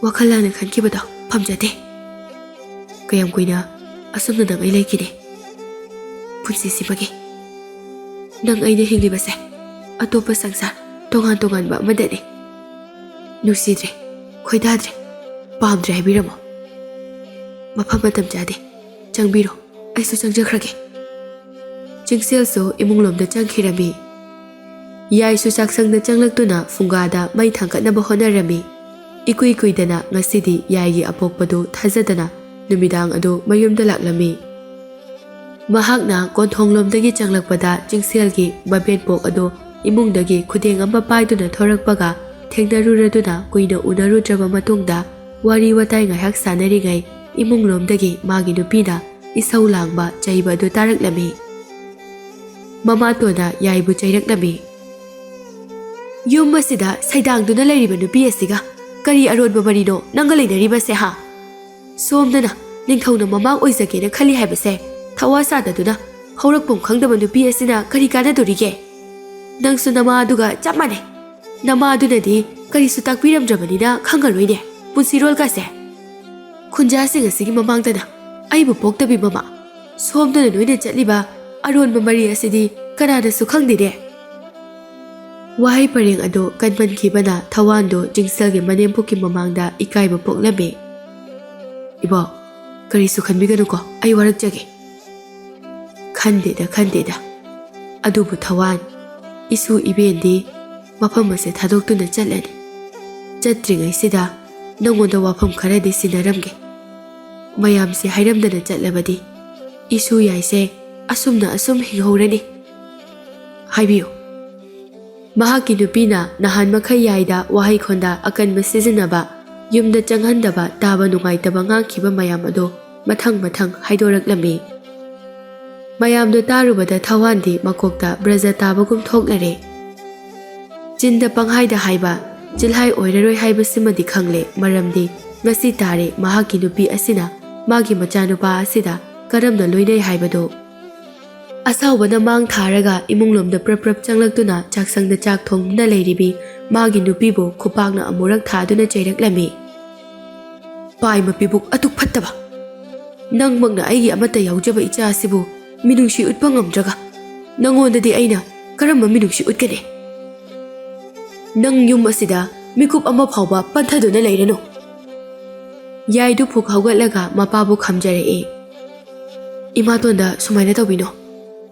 ꯋꯥꯈꯜ ꯂꯥꯟꯅ ꯈꯟꯈꯤꯕꯗꯣ ꯄꯥꯝꯖꯗꯦ꯫ ꯀꯌꯥꯝ ꯀꯨꯏꯅ ꯑꯁꯨꯝꯅ ꯅꯪ ꯑꯩ ꯂꯩꯈꯤꯅꯤ? ꯄꯨꯟꯁꯤꯁꯤꯃꯒꯤ꯫ ꯅꯪ ꯑꯩꯅ ꯍꯤꯡꯂꯤꯕꯁꯦ ꯑꯇꯣꯞꯄ ꯁꯪꯁꯥꯔ, ꯇꯣꯉꯥꯟ ꯇꯣꯉꯥꯟꯕ ꯑꯃꯗꯅꯤ꯫ ꯅꯨꯡꯁꯤꯗ꯭ꯔꯦ, ꯈꯣꯏꯗꯥꯗ꯭ꯔꯦ, ꯄꯥꯝꯗ꯭ꯔꯦ ꯍꯥꯏꯕꯤꯔꯝꯃꯣ꯫ ꯃꯐꯝ ꯃꯇꯝ ꯆꯥꯗꯦ꯫ ꯆꯪꯕꯤꯔꯣ, ꯑꯩꯁꯨ ꯆꯪꯖꯈ꯭ꯔꯒꯦ꯫" ꯆꯤꯡꯁꯦꯜꯁꯨ ꯏꯃꯨꯡꯂꯣꯝꯗ ꯆꯪꯈꯤꯔꯝꯃꯤ꯫ ꯌꯥꯏꯁꯨ ꯆꯥꯛꯁꯪꯗ ꯆꯪꯂꯛꯇꯨꯅ ꯐꯨꯡꯒꯥꯗ ꯃꯩ ꯊꯥꯡꯒꯠꯅꯕ ꯍꯣꯠꯅꯔꯝꯃꯤ꯫ ꯏꯀꯨꯏ ꯀꯨꯏꯗꯅ ꯉꯁꯤꯗꯤ ꯌꯥꯏꯒꯤ ꯑꯄꯣꯛꯄꯗꯨ ꯊꯥꯖꯗꯅ ꯅꯨꯃꯤꯗꯥꯡ ꯑꯗꯨ ꯃꯌꯨꯝꯗ ꯂꯥꯛꯂꯝꯃꯤ꯫ ꯃꯍꯥꯛꯅ ꯀꯣꯟꯊꯣꯡꯂꯣꯝꯗꯒꯤ ꯆꯪꯂꯛꯄꯗ ꯆꯤꯡꯁꯦꯜꯒꯤ ꯃꯕꯦꯟꯄꯣꯛ ꯑꯗꯨ ꯏꯃꯨꯡꯗꯒꯤ ꯈꯨꯗꯦꯡ ꯑꯃ ꯄꯥꯏꯗꯨꯅ ꯊꯣꯔꯛꯄꯒ ꯊꯦꯡꯅꯔꯨꯔꯗꯨꯅ ꯀꯨꯏꯅ ꯎꯅꯔꯨꯗ꯭ꯔꯕ ꯃꯇꯨꯡꯗ ꯋꯥꯔꯤ ꯋꯥꯇꯥꯏ ꯉꯥꯏꯍꯥꯛ ꯁꯥꯟꯅꯔꯤꯉꯩ ꯏꯃꯨꯡꯂꯣꯝꯗꯒꯤ ꯃꯥꯒꯤ ꯅꯨꯄꯤꯅ ꯏꯁꯧ ꯂꯥꯡꯕ ꯆꯩꯕ ꯑꯗꯨ ꯇꯥꯔꯛꯂꯝꯃꯤ꯫ ꯃꯃꯥꯇꯣꯟꯅ ꯌꯥꯏꯕꯨ ꯆꯩꯔꯛꯂꯝꯃꯤ꯫ "ꯌꯨꯝ ꯑꯁꯤꯗ ꯁꯩꯗꯥꯡꯗꯨꯅ ꯂꯩꯔꯤꯕ ꯅꯨꯄꯤ ꯑꯁꯤꯒ ꯀꯔꯤ ꯑꯔꯣꯟꯕ ꯃꯔꯤꯅꯣ ꯅꯪꯒ ꯂꯩꯅꯔꯤꯕꯁꯦ, ꯍꯥ? ꯁꯣꯝꯗꯅ ꯅꯤꯡꯊꯧꯅ ꯃꯃꯥ ꯑꯣꯏꯖꯒꯦꯅ ꯈꯜꯂꯤ ꯍꯥꯏꯕꯁꯦ ꯊꯋꯥ ꯁꯥꯗꯗꯨꯅ ꯍꯧꯔꯛꯐꯝ ꯈꯪꯗꯕ ꯅꯨꯄꯤ ꯑꯁꯤꯅ ꯀꯔꯤ ꯀꯥꯟꯅꯗꯣꯔꯤꯒꯦ? ꯅꯪꯁꯨ ꯅꯃꯥ ꯑꯗꯨꯒ ꯆꯞ ꯃꯥꯟꯅꯩ꯫ ꯅꯃꯥ ꯑꯗꯨꯅꯗꯤ ꯀꯔꯤꯁꯨ ꯇꯥꯛꯄꯤꯔꯝꯗ꯭ꯔꯕꯅꯤꯅ ꯈꯪꯉꯔꯣꯏꯅꯦ ꯄꯨꯟꯁꯤꯔꯣꯜꯒꯁꯦ꯫ ꯈꯨꯟꯖꯥꯁꯤꯡ ꯑꯁꯤꯒꯤ ꯃꯃꯥꯡꯗꯅ ꯑꯩꯕꯨ ꯄꯣꯛꯇꯕꯤ ꯃꯃꯥ, ꯁꯣꯝꯗꯅ ꯅꯣꯏꯅ ꯆꯠꯂꯤꯕ ꯑꯔꯣꯟꯕ ꯃꯔꯤ ꯑꯁꯤꯗꯤ ꯀꯅꯥꯅꯁꯨ ꯈꯪꯗꯦꯅꯦ"꯫ ꯋꯥꯍꯩ ꯄꯔꯦꯡ ꯑꯗꯨ ꯀꯟꯃꯟꯈꯤꯕꯅ ꯊꯋꯥꯟꯗꯨ ꯆꯤꯡꯁꯜꯒꯤ ꯃꯅꯦꯝꯄꯣꯛꯀꯤ ꯃꯃꯥꯡꯗ ꯏꯀꯥꯏꯕ ꯄꯣꯛꯂꯝꯃꯤ꯫ "ꯏꯕꯣ, ꯀꯔꯤꯁꯨ ꯈꯟꯕꯤꯒꯅꯨꯀꯣ, ꯑꯩ ꯋꯥꯔꯛꯆꯒꯦ"꯫ "ꯈꯟꯗꯦꯗ, ꯈꯟꯗꯦꯗ꯫ ꯑꯗꯨꯕꯨ ꯊꯋꯥꯟ, ꯏꯁꯨ ꯏꯕꯦꯟꯗꯤ ꯃꯐꯝ ꯑꯁꯦ ꯊꯥꯗꯣꯛꯇꯨꯅ ꯆꯠꯂꯅꯤ꯫ ꯆꯠꯇ꯭ꯔꯤꯉꯩꯁꯤꯗ ꯅꯪꯉꯣꯟꯗ ꯋꯥꯐꯝ ꯈꯔꯗꯤ ꯁꯤꯟꯅꯔꯝꯒꯦ꯫ ꯃꯌꯥꯝꯁꯦ ꯍꯥꯏꯔꯝꯗꯅ ꯆꯠꯂꯕꯗꯤ ꯏꯁꯨ ꯌꯥꯏꯁꯦ ꯑꯁꯨꯝꯅ ꯑꯁꯨꯝ ꯍꯤꯡꯍꯧꯔꯅꯤ"꯫ "ꯍꯥꯏꯕꯤꯌꯨ"꯫ ꯃꯍꯥꯛꯀꯤ ꯅꯨꯄꯤꯅ ꯅꯍꯥꯟ ꯃꯈꯩ ꯌꯥꯏꯗ ꯋꯥꯍꯩ ꯈꯣꯟꯗ ꯑꯀꯟꯕ ꯁꯤꯖꯤꯟꯅꯕ, ꯌꯨꯝꯗ ꯆꯪꯍꯟꯗꯕ, ꯇꯥꯕ ꯅꯨꯡꯉꯥꯏꯇꯕ ꯉꯥꯡꯈꯤꯕ ꯃꯌꯥꯝ ꯑꯗꯨ ꯃꯊꯪ ꯃꯊꯪ ꯍꯥꯏꯗꯣꯔꯛꯂꯝꯃꯤ꯫ ꯃꯌꯥꯝꯗꯨ ꯇꯥꯔꯨꯕꯗ ꯊꯋꯥꯟꯗꯤ ꯃꯀꯣꯛꯇ ꯕ꯭ꯔꯖ ꯇꯥꯕꯒꯨꯝ ꯊꯣꯛꯂꯔꯦ꯫ ꯆꯤꯟꯗ ꯄꯪꯍꯥꯏꯗ ꯍꯥꯏꯕ, ꯆꯤꯜꯍꯥꯏ ꯑꯣꯏꯔꯔꯣꯏ ꯍꯥꯏꯕꯁꯤꯃꯗꯤ ꯈꯪꯂꯦ, ꯃꯔꯝꯗꯤ ꯉꯁꯤ ꯇꯥꯔꯦ ꯃꯍꯥꯛꯀꯤ ꯅꯨꯄꯤ ꯑꯁꯤꯅ ꯃꯥꯒꯤ ꯃꯆꯥꯅꯨꯄꯥ ꯑꯁꯤꯗ ꯀꯔꯝꯅ ꯂꯣꯏꯅꯩ ꯍꯥꯏꯕꯗꯨ꯫ ꯑꯁꯥꯎꯕꯅ ꯃꯥꯡ ꯊꯥꯔꯒ ꯏꯃꯨꯡꯂꯣꯝꯗ ꯄ꯭ꯔꯞ ꯄ꯭ꯔꯞ ꯆꯪꯂꯛꯇꯨꯅ ꯆꯥꯛꯁꯪꯗ ꯆꯥꯛ ꯊꯣꯡꯗꯨꯅ ꯂꯩꯔꯤꯕꯤ ꯃꯥꯒꯤ ꯅꯨꯄꯤꯕꯨ ꯈꯨꯄꯥꯛꯅ ꯑꯃꯨꯔꯛ ꯊꯥꯗꯨꯅ ꯆꯩꯔꯛꯂꯝꯃꯤ꯫ "ꯄꯥꯏ ꯃꯄꯤꯕꯨꯛ ꯑꯗꯨꯛ ꯐꯠꯇꯕ! ꯅꯪꯃꯛꯅ ꯑꯩꯒꯤ ꯑꯃꯠꯇ ꯌꯥꯎꯖꯕ ꯏꯆꯥ ꯑꯁꯤꯕꯨ ꯃꯤꯅꯨꯡꯁꯤ ꯎꯠꯄ ꯉꯝꯗ꯭ꯔꯒ ꯅꯪꯉꯣꯟꯗꯗꯤ ꯑꯩꯅ ꯀꯔꯝꯕ ꯃꯤꯅꯨꯡꯁꯤ ꯎꯠꯀꯅꯤ? ꯅꯪ ꯌꯨꯝ ꯑꯁꯤꯗ ꯃꯤꯀꯨꯞ ꯑꯃ ꯐꯥꯎꯕ ꯄꯟꯊꯗꯨꯅ ꯂꯩꯔꯅꯨ"꯫ ꯌꯥꯏꯗꯨ ꯐꯨꯛ ꯍꯧꯒꯠꯂꯒ ꯃꯄꯥꯕꯨ ꯈꯝꯖꯔꯛꯏ꯫ "ꯏꯃꯥꯇꯣꯟꯗ ꯁꯨꯃꯥꯏꯅ ꯇꯧꯕꯤꯅꯣ꯫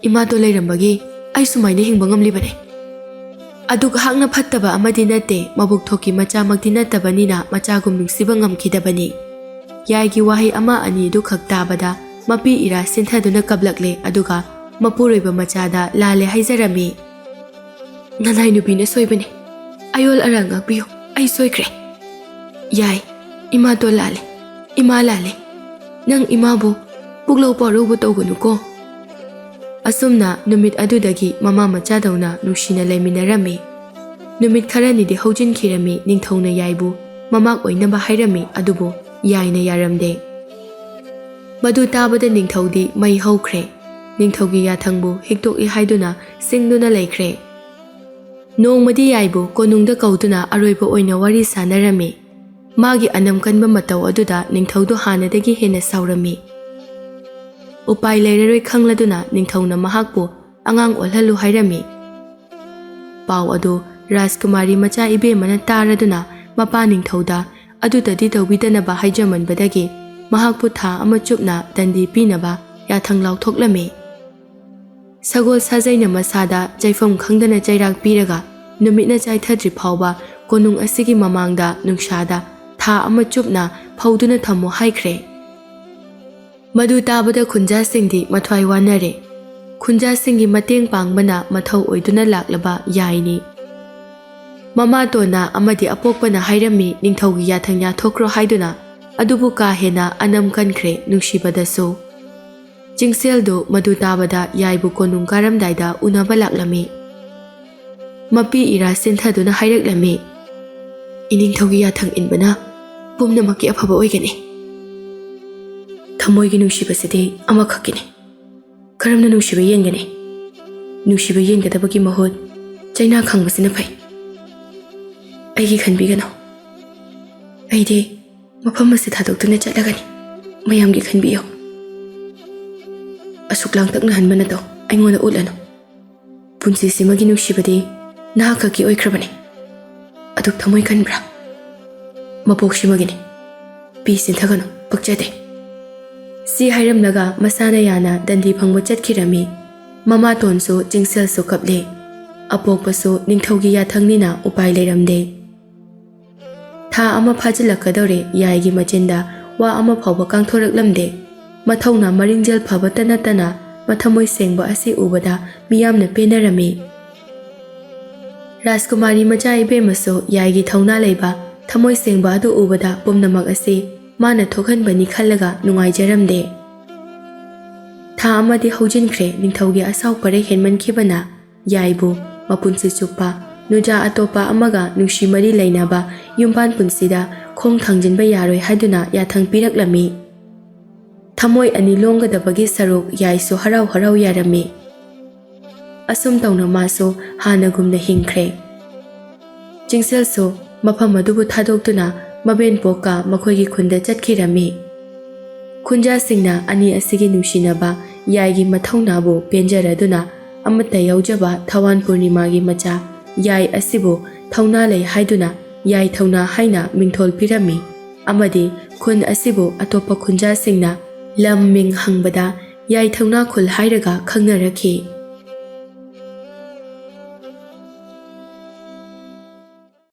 ꯏꯃꯥꯇꯣꯟ ꯂꯩꯔꯝꯕꯒꯤ ꯑꯩ ꯁꯨꯃꯥꯏꯅ ꯍꯤꯡꯕ ꯉꯝꯂꯤꯕꯅꯦ꯫ ꯑꯗꯨꯛ ꯍꯥꯛꯅ ꯐꯠꯇꯕ ꯑꯃꯗꯤ ꯅꯠꯇꯦ, ꯃꯕꯨꯛ ꯊꯣꯛꯀꯤ ꯃꯆꯥꯃꯛꯇꯤ ꯅꯠꯇꯕꯅꯤꯅ ꯃꯆꯥꯒꯨꯝ ꯅꯨꯡꯁꯤꯕ ꯉꯝꯈꯤꯗꯕꯅꯤ"꯫ ꯌꯥꯏꯒꯤ ꯋꯥꯍꯩ ꯑꯃ ꯑꯅꯤ ꯑꯗꯨꯈꯛ ꯇꯥꯕꯗ ꯃꯄꯤ ꯏꯔꯥ ꯁꯤꯟꯊꯗꯨꯅ ꯀꯞꯂꯛꯂꯦ, ꯑꯗꯨꯒ ꯃꯄꯨꯔꯣꯏꯕ ꯃꯆꯥꯗ ꯂꯥꯜꯂꯦ ꯍꯥꯏꯖꯔꯝꯃꯤ꯫ "ꯅꯅꯥꯏ ꯅꯨꯄꯤꯅ ꯁꯣꯏꯕꯅꯦ꯫ ꯑꯌꯣꯜ ꯑꯔꯥꯡ ꯉꯥꯛꯄꯤꯌꯨ꯫ ꯑꯩ ꯁꯣꯏꯈ꯭ꯔꯦ꯫ ꯌꯥꯏ, ꯏꯃꯥꯇꯣꯟ ꯂꯥꯜꯂꯦ꯫ ꯏꯃꯥ ꯂꯥꯜꯂꯦ꯫ ꯅꯪ ꯏꯃꯥꯕꯨ ꯄꯨꯛꯂꯧ ꯄꯥꯎꯔꯧꯕ ꯇꯧꯒꯅꯨꯀꯣ"꯫ ꯑꯁꯨꯝꯅ ꯅꯨꯃꯤꯠ ꯑꯗꯨꯗꯒꯤ ꯃꯃꯥ ꯃꯆꯥꯗꯧꯅ ꯅꯨꯡꯁꯤꯅ ꯂꯩꯃꯤꯟꯅꯔꯝꯃꯤ꯫ ꯅꯨꯃꯤꯠ ꯈꯔꯅꯤꯗꯤ ꯍꯧꯖꯤꯟꯈꯤꯔꯝꯃꯤ꯫ ꯅꯤꯡꯊꯧꯅ ꯌꯥꯏꯕꯨ ꯃꯃꯥꯛ ꯑꯣꯏꯅꯕ ꯍꯥꯏꯔꯝꯃꯤ, ꯑꯗꯨꯕꯨ ꯌꯥꯏꯅ ꯌꯥꯔꯝꯗꯦ꯫ ꯃꯗꯨ ꯇꯥꯕꯗ ꯅꯤꯡꯊꯧꯗꯤ ꯃꯩ ꯍꯧꯈ꯭ꯔꯦ꯫ ꯅꯤꯡꯊꯧꯒꯤ ꯌꯥꯊꯪꯕꯨ ꯍꯤꯛꯇꯣꯛꯏ ꯍꯥꯏꯗꯨꯅ ꯁꯤꯡꯗꯨꯅ ꯂꯩꯈ꯭ꯔꯦ꯫ ꯅꯣꯡꯃꯗꯤ ꯌꯥꯏꯕꯨ ꯀꯣꯅꯨꯡꯗ ꯀꯧꯗꯨꯅ ꯑꯔꯣꯏꯕ ꯑꯣꯏꯅ ꯋꯥꯔꯤ ꯁꯥꯟꯅꯔꯝꯃꯤ꯫ ꯃꯥꯒꯤ ꯑꯅꯝ ꯀꯟꯕ ꯃꯇꯧ ꯑꯗꯨꯗ ꯅꯤꯡꯊꯧꯗꯨ ꯍꯥꯟꯅꯗꯒꯤ ꯍꯦꯟꯅ ꯁꯥꯎꯔꯝꯃꯤ꯫ ꯎꯄꯥꯏ ꯂꯩꯔꯔꯣꯏ ꯈꯪꯂꯗꯨꯅ ꯅꯤꯡꯊꯧꯅ ꯃꯍꯥꯛꯄꯨ ꯑꯉꯥꯡ ꯑꯣꯜꯍꯜꯂꯨ ꯍꯥꯏꯔꯝꯃꯤ꯫ ꯄꯥꯎ ꯑꯗꯨ ꯔꯥꯖꯀꯨꯃꯥꯔꯤ ꯃꯆꯥ ꯏꯕꯦꯝꯃꯅ ꯇꯥꯔꯗꯨꯅ ꯃꯄꯥ ꯅꯤꯡꯊꯧꯗ ꯑꯗꯨꯗꯗꯤ ꯇꯧꯕꯤꯗꯅꯕ ꯍꯥꯏꯖꯃꯟꯕꯗꯒꯤ ꯃꯍꯥꯛꯄꯨ ꯊꯥ ꯑꯃ ꯆꯨꯞꯅ ꯗꯟꯗꯤ ꯄꯤꯅꯕ ꯌꯥꯊꯪ ꯂꯥꯎꯊꯣꯛꯂꯝꯃꯤ꯫ ꯁꯒꯣꯜ ꯁꯥꯖꯩꯅ ꯃꯁꯥꯗ ꯆꯩꯐꯝ ꯈꯪꯗꯅ ꯆꯩꯔꯥꯛ ꯄꯤꯔꯒ ꯅꯨꯃꯤꯠꯅ ꯆꯥꯏꯊꯗ꯭ꯔꯤ ꯐꯥꯎꯕ ꯀꯣꯅꯨꯡ ꯑꯁꯤꯒꯤ ꯃꯃꯥꯡꯗ ꯅꯨꯡꯁꯥꯗ ꯊꯥ ꯑꯃ ꯆꯨꯞꯅ ꯐꯧꯗꯨꯅ ꯊꯝꯃꯨ ꯍꯥꯏꯈ꯭ꯔꯦ꯫ ꯃꯗꯨ ꯇꯥꯕꯗ ꯈꯨꯟꯖꯥꯁꯤꯡꯗꯤ ꯃꯊ꯭ꯋꯥꯏ ꯋꯥꯅꯔꯦ꯫ ꯈꯨꯟꯖꯥꯁꯤꯡꯒꯤ ꯃꯇꯦꯡ ꯄꯥꯡꯕꯅ ꯃꯊꯧ ꯑꯣꯏꯗꯨꯅ ꯂꯥꯛꯂꯕ ꯌꯥꯏꯅꯤ꯫ ꯃꯃꯥꯇꯣꯟꯅ ꯑꯃꯗꯤ ꯑꯄꯣꯛꯄꯅ ꯍꯥꯏꯔꯝꯃꯤ, "ꯅꯤꯡꯊꯧꯒꯤ ꯌꯥꯊꯪ ꯌꯥꯊꯣꯛꯈ꯭ꯔꯣ" ꯍꯥꯏꯗꯨꯅ꯫ ꯑꯗꯨꯕꯨ ꯀꯥ ꯍꯦꯟꯅ ꯑꯅꯝ ꯀꯟꯈ꯭ꯔꯦ ꯅꯨꯡꯁꯤꯕꯗꯁꯨ꯫ ꯆꯤꯡꯁꯦꯜꯗꯨ ꯃꯗꯨ ꯇꯥꯕꯗ ꯌꯥꯏꯕꯨ ꯀꯣꯅꯨꯡ ꯀꯥꯔꯝꯗꯥꯏꯗ ꯎꯅꯕ ꯂꯥꯛꯂꯝꯃꯤ꯫ ꯃꯄꯤ ꯏꯔꯥ ꯆꯤꯟꯊꯗꯨꯅ ꯍꯥꯏꯔꯛꯂꯝꯃꯤ, "ꯏꯅꯤꯡꯊꯧꯒꯤ ꯌꯥꯊꯪ ꯏꯟꯕꯅ ꯄꯨꯝꯅꯃꯛꯀꯤ ꯑꯐꯕ ꯑꯣꯏꯒꯅꯤ꯫ ꯊꯃꯣꯏꯒꯤ ꯅꯨꯡꯁꯤꯕꯁꯤꯗꯤ ꯑꯃꯈꯛꯀꯤꯅꯤ꯫ ꯀꯔꯝꯅ ꯅꯨꯡꯁꯤꯕ ꯌꯦꯟꯒꯅꯤ? ꯅꯨꯡꯁꯤꯕ ꯌꯦꯟꯒꯗꯕꯒꯤ ꯃꯍꯨꯠ ꯆꯩꯅꯥ ꯈꯪꯕꯁꯤꯅ ꯐꯩ꯫ ꯑꯩꯒꯤ ꯈꯟꯕꯤꯒꯅꯨ꯫ ꯑꯩꯗꯤ ꯃꯐꯝ ꯑꯁꯤ ꯊꯥꯗꯣꯛꯇꯨꯅ ꯆꯠꯂꯒꯅꯤ꯫ ꯃꯌꯥꯝꯒꯤ ꯈꯟꯕꯤꯌꯨ꯫ ꯑꯁꯨꯛ ꯂꯥꯡꯇꯛꯅꯍꯟꯕ ꯅꯇꯧ ꯑꯩꯉꯣꯟꯗ ꯎꯠꯂꯅꯨ꯫ ꯄꯨꯟꯁꯤꯁꯤꯃꯒꯤ ꯅꯨꯡꯁꯤꯕꯗꯤ ꯅꯍꯥꯛ ꯈꯛꯀꯤ ꯑꯣꯏꯈ꯭ꯔꯕꯅꯤ꯫ ꯑꯗꯨꯛ ꯊꯃꯣꯏ ꯀꯟꯕ꯭ꯔꯥ? ꯃꯄꯣꯛꯁꯤꯃꯒꯤꯅꯤ꯫ ꯄꯤ ꯆꯤꯟꯊꯒꯅꯨ, ꯄꯛꯆꯗꯦ"꯫ ꯁꯤ ꯍꯥꯏꯔꯝꯂꯒ ꯃꯁꯥꯅ ꯌꯥꯅ ꯗꯟꯗꯤ ꯐꯪꯕ ꯆꯠꯈꯤꯔꯝꯃꯤ꯫ ꯃꯃꯥꯇꯣꯟꯁꯨ ꯆꯤꯡꯁꯦꯜꯁꯨ ꯀꯞꯂꯦ꯫ ꯑꯄꯣꯛꯄꯁꯨ ꯅꯤꯡꯊꯧꯒꯤ ꯌꯥꯊꯪꯅꯤꯅ ꯎꯄꯥꯏ ꯂꯩꯔꯝꯗꯦ꯫ ꯊꯥ ꯑꯃ ꯐꯥꯖꯤꯜꯂꯛꯀꯗꯧꯔꯦ, ꯌꯥꯏꯒꯤ ꯃꯆꯤꯟꯗ ꯋꯥ ꯑꯃ ꯐꯥꯎꯕ ꯀꯥꯡꯊꯣꯔꯛꯂꯝꯗꯦ꯫ ꯃꯊꯧꯅ ꯃꯔꯤꯡꯖꯦꯜ ꯐꯕꯇ ꯅꯠꯇꯅ ꯃꯊꯃꯣꯏ ꯁꯦꯡꯕ ꯑꯁꯤ ꯎꯕꯗ ꯃꯤꯌꯥꯝꯅ ꯄꯦꯟꯅꯔꯝꯃꯤ꯫ ꯔꯥꯖꯀꯨꯃꯥꯔꯤ ꯃꯆꯥ ꯏꯕꯦꯝꯃꯁꯨ ꯌꯥꯏꯒꯤ ꯊꯧꯅꯥ ꯂꯩꯕ, ꯊꯃꯣꯏ ꯁꯦꯡꯕ ꯑꯗꯨ ꯎꯕꯗ ꯄꯨꯝꯅꯃꯛ ꯑꯁꯤ ꯃꯥꯅ ꯊꯣꯛꯍꯟꯕꯅꯤ ꯈꯜꯂꯒ ꯅꯨꯡꯉꯥꯏꯖꯔꯝꯗꯦ꯫ ꯊꯥ ꯑꯃꯗꯤ ꯍꯧꯖꯤꯟꯈ꯭ꯔꯦ, ꯅꯤꯡꯊꯧꯒꯤ ꯑꯁꯥꯎ ꯄꯔꯩ ꯍꯦꯟꯃꯟꯈꯤꯕꯅ ꯌꯥꯏꯕꯨ ꯃꯄꯨꯟꯁꯤ ꯆꯨꯞꯄ ꯅꯨꯖꯥ ꯑꯇꯣꯞꯄ ꯑꯃꯒ ꯅꯨꯡꯁꯤ ꯃꯔꯤ ꯂꯩꯅꯕ ꯌꯨꯝꯕꯥꯟ ꯄꯨꯟꯁꯤꯗ ꯈꯣꯡ ꯊꯥꯡꯖꯤꯟꯕ ꯌꯥꯔꯣꯏ ꯍꯥꯏꯗꯨꯅ ꯌꯥꯊꯪ ꯄꯤꯔꯛꯂꯝꯃꯤ꯫ ꯊꯃꯣꯏ ꯑꯅꯤ ꯂꯣꯡꯒꯗꯕꯒꯤ ꯁꯔꯨꯛ ꯌꯥꯏꯁꯨ ꯍꯔꯥꯎ ꯍꯔꯥꯎ ꯌꯥꯔꯝꯃꯤ꯫ ꯑꯁꯨꯝ ꯇꯧꯅ ꯃꯥꯁꯨ ꯍꯥꯟꯅꯒꯨꯝꯅ ꯍꯤꯡꯈ꯭ꯔꯦ꯫ ꯆꯤꯡꯁꯤꯜꯁꯨ ꯃꯐꯝ ꯑꯗꯨꯕꯨ ꯊꯥꯗꯣꯛꯇꯨꯅ ꯃꯕꯦꯟꯄꯣꯛꯀ ꯃꯈꯣꯏꯒꯤ ꯈꯨꯟꯗ ꯆꯠꯈꯤꯔꯝꯃꯤ꯫ ꯈꯨꯟꯖꯥꯁꯤꯡꯅ ꯑꯅꯤ ꯑꯁꯤꯒꯤ ꯅꯨꯡꯁꯤꯅꯕ ꯌꯥꯏꯒꯤ ꯃꯊꯧꯅꯥꯕꯨ ꯄꯦꯟꯖꯔꯗꯨꯅ ꯑꯃꯠꯇ ꯌꯥꯎꯖꯕ ꯊꯋꯥꯟ ꯄꯨꯔꯅꯤꯃꯥꯒꯤ ꯃꯆꯥ ꯌꯥꯏ ꯑꯁꯤꯕꯨ ꯊꯧꯅꯥ ꯂꯩ ꯍꯥꯏꯗꯨꯅ ꯌꯥꯏ ꯊꯧꯅꯥ ꯍꯥꯏꯅ ꯃꯤꯡꯊꯣꯜ ꯄꯤꯔꯝꯃꯤ꯫ ꯑꯃꯗꯤ ꯈꯨꯟ ꯑꯁꯤꯕꯨ ꯑꯇꯣꯞꯄ ꯈꯨꯟꯖꯥꯁꯤꯡꯅ ꯂꯝ ꯃꯤꯡ ꯍꯪꯕꯗ ꯌꯥꯏ ꯊꯧꯅꯥ ꯈꯨꯜ ꯍꯥꯏꯔꯒ ꯈꯪꯅꯔꯛꯈꯤ꯫